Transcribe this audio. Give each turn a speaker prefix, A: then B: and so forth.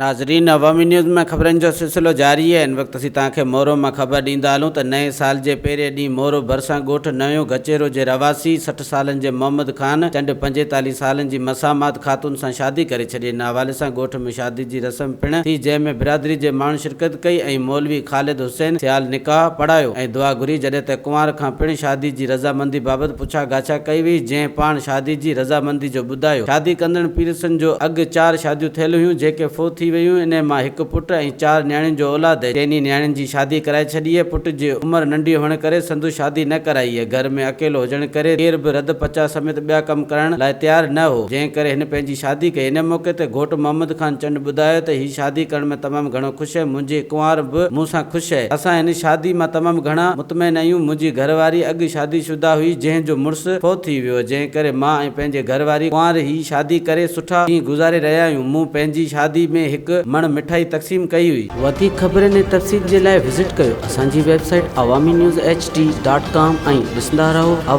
A: ناظرين عوامي نيوز ۾ خبرن جو سلسلو جاري آهي هن وقت اسين توهان کي مورو مان خبر ڏيندا هلون ته نئين سال جي پهرين ڏينهن مورو ڀرسان ڳوٺ نيو گچيرو جي رهواسي 60 سالن جي محمد خان چنڊ 45 سالن جي مسامات خاتون سان شادي ڪري ڇڏي ان حوالي سان ڳوٺ ۾ شادي جي رسم پڻ ٿي جنهن ۾ برادري جي ماڻهن شرڪت ڪئي ۽ مولوي خالد حسين سيال نڪاح پڙهايو ۽ دعا گهري جڏهن ته ڪنوار کان پڻ شادي جي رضامندي بابت پڇا ڳاڇا ڪئي وئي جنهن پاڻ شادي جي رضامندي جو ٻڌايو. شادي ڪندڙ پيرسن جو اڳ چار شاديون ٿيل هيون، جيڪي فوت ٿي ويون. انهن مان هڪ پٽ ۽ چار نياڻين جو اولاد اهي. چئني نياڻين جي شادي ڪرائي ڇڏي اهي. پٽ جي عمر ننڍي هئڻ ڪري سندس شادي نه ڪرائي اهي. گهر ۾ اڪيلو هجڻ ڪري ڪير به رڌ پچاء سميت ٻيا ڪم ڪرڻ لاء تيار نه هو، جنهن ڪري هن پنهنجي شادي ڪئي. ان موقعي تي گهوٽ محمد خان چنڊ ٻڌايو ته هي شادي ڪرڻ ۾ تمام گهڻو خوش اهي، منهنجي ڪنوار به مون سان خوش اهي. اسان هن شادي مان تمام گهڻا مطمئن آهيون. منهنجي گهر واري اڳ شادي شده هئي، جنهن جو مڙس فوت ٿي ويو، جنهن ڪري مان ۽ پنهنجي گهر واري ڪنوار هي شادي ڪري سٺا ڏينهن گذاري رهيا آهيون. مون پنهنجي شادي ۾ هڪ مڻ مٺائي تقسيم ڪئي هئي. وڌيڪ خبرن ۽ تفصيل جي لاء وزٽ ڪيو اسان جي website Awami news H D dot com ۽ ڏسندا رهو.